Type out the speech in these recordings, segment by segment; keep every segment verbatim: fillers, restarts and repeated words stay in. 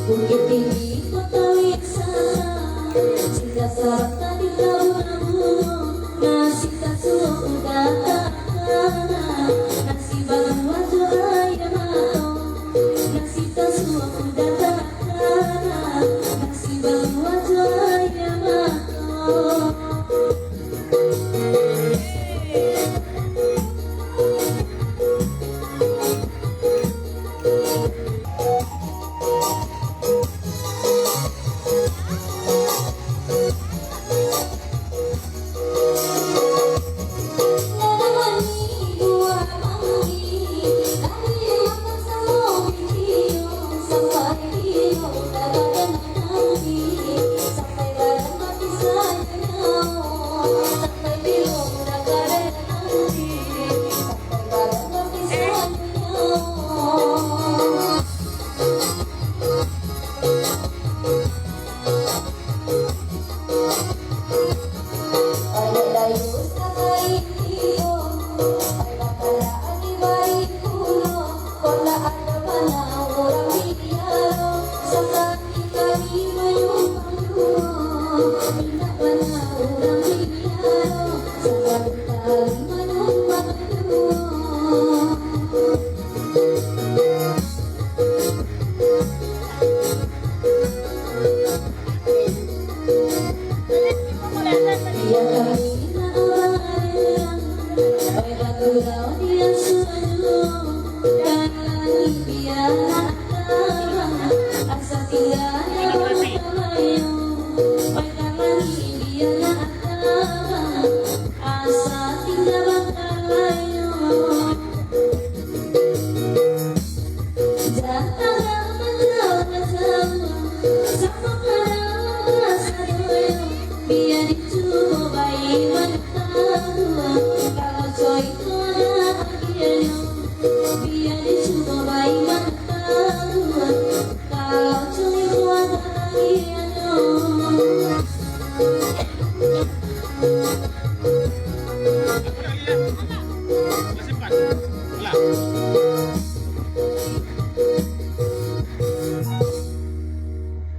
Bukittinggi kota wisata, singgah sabanta di Kebun Bungo, nan sitasuo uda takana, nan sibabuah jo aia mato, nan sitasuo uda takana, nan sibabuah jo aia mato.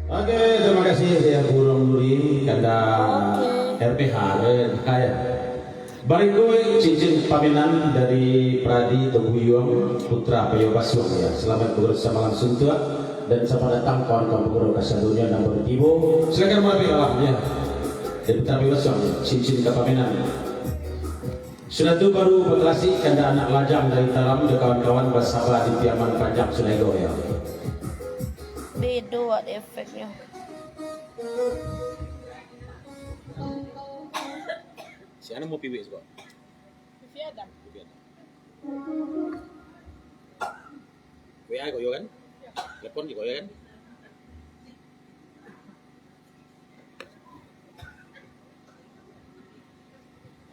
Oke, terima kasih ya Burung Nuri, kanda Oke. R P H, R P H ya. Barikuik cincin paminan dari Pradi Toguyuang, putra Payo Basuang ya. Selamat bekerja malam suntuak dan selamat datang kawan-kawan pengurus kasadonyo nan baru tibo. Silakan marabi alam ya. Dari Putra Payo Basuang ya, cincin kapaminan. Sudah tu baru bakalasi kanda anak lajang dari Talam jo kawan-kawan basaba di Piaman Panjang Sungai Goyang. Bedo wak efeknyo. Siapa mau piwik sebab? Piwik Adam. Piwik Adam. W A kau yo kan? Telepon je kau yo kan?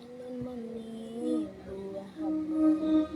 Alun mani buah habang.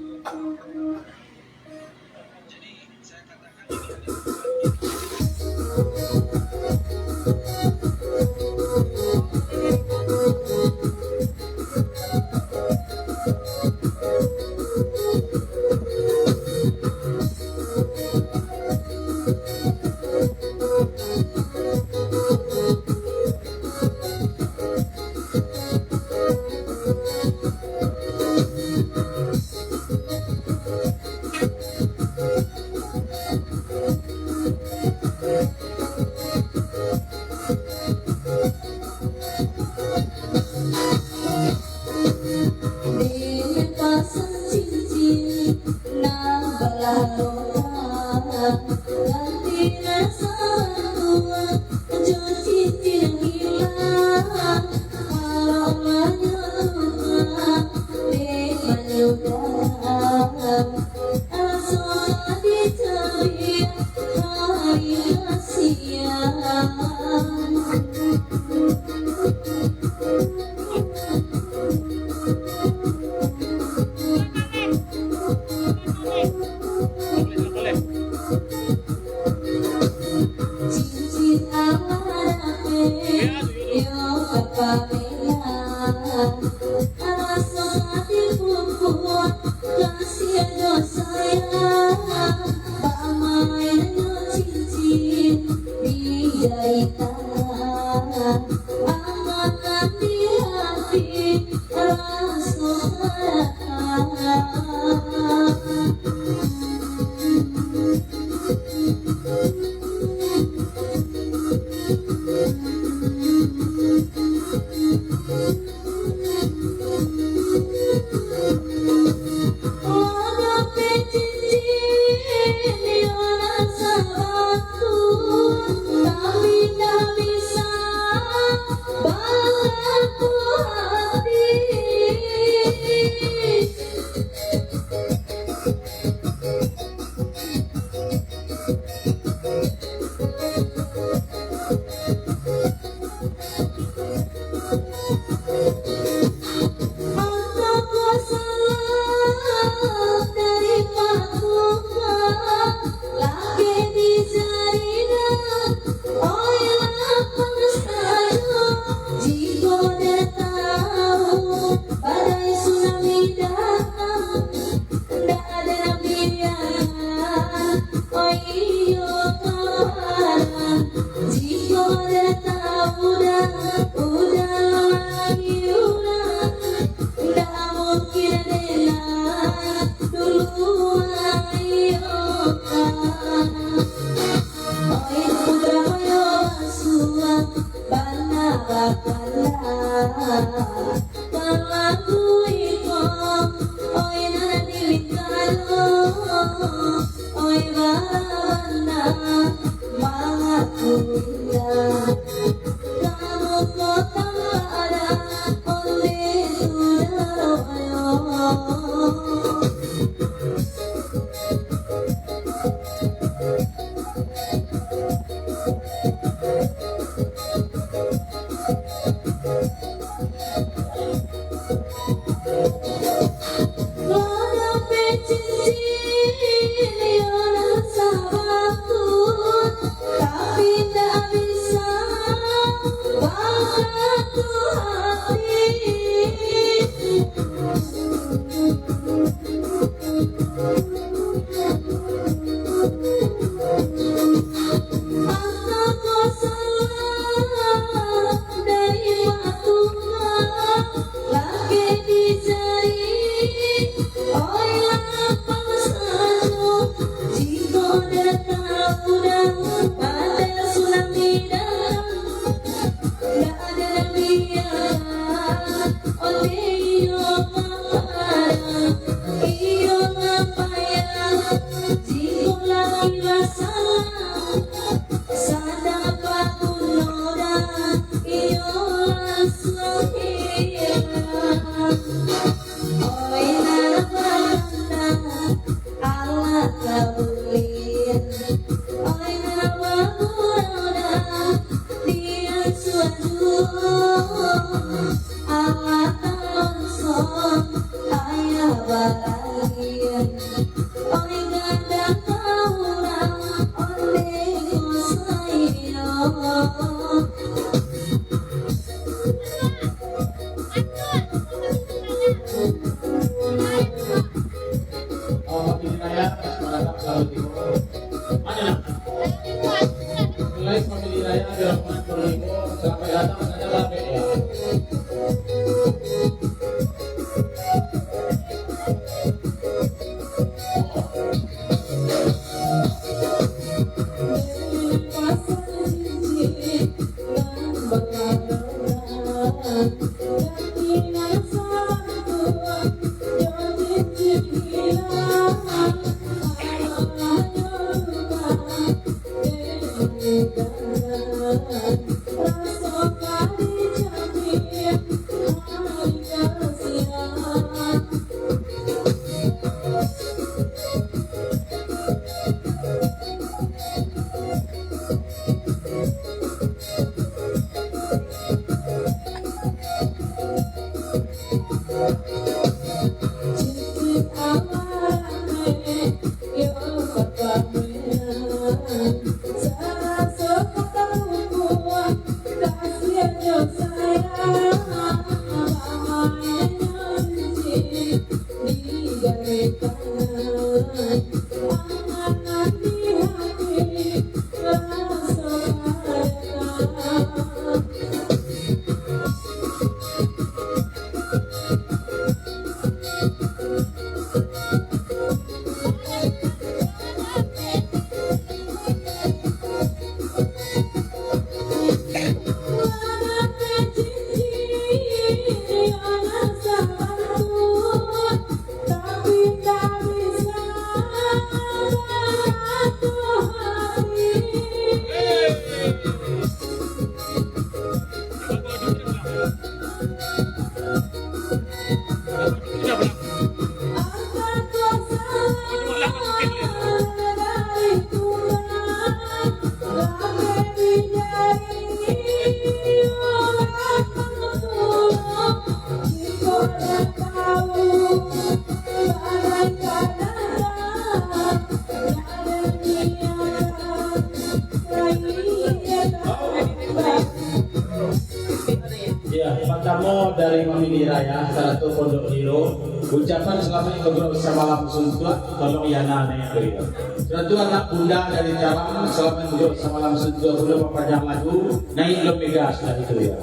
Ya, partamo dari Mamili Raya, sarato Pondok Lilo, Ucapan selamat ngobrol samalam suntuak, tolong Yana naiak dulu. Sudah tu anak bunda dari Tabang, selamat ngobrol samalam suntuak, bunda papanjang lagu, naiak lo mega sudah itu ya.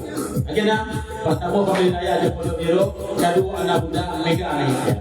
Oke nah, partamo pambali raya jo Pondok Biro, kaduo anak bunda mega naiak ya.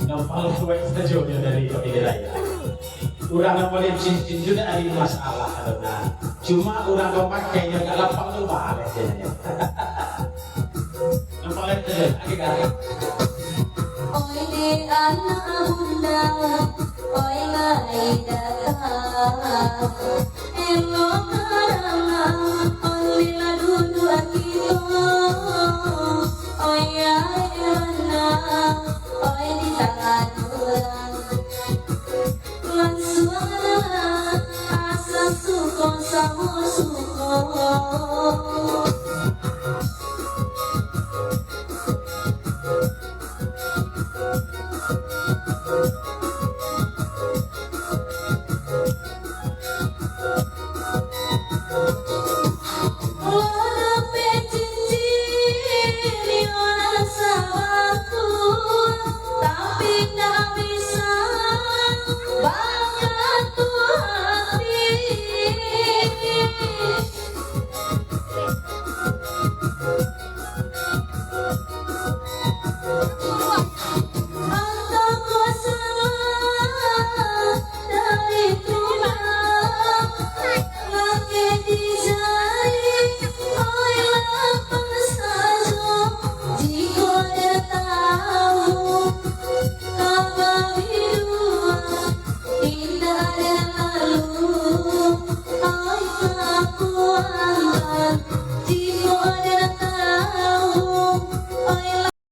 Nampak kuat sajo nyo dari Kota Raya. Urang nan model cincin tu ndak ado masalah, nah. Cuma urang nan pakai nyo agak lapang tu baleh nyo. Nampak lai tu, agak galak. Oi dek anak bunda, oi lai datang.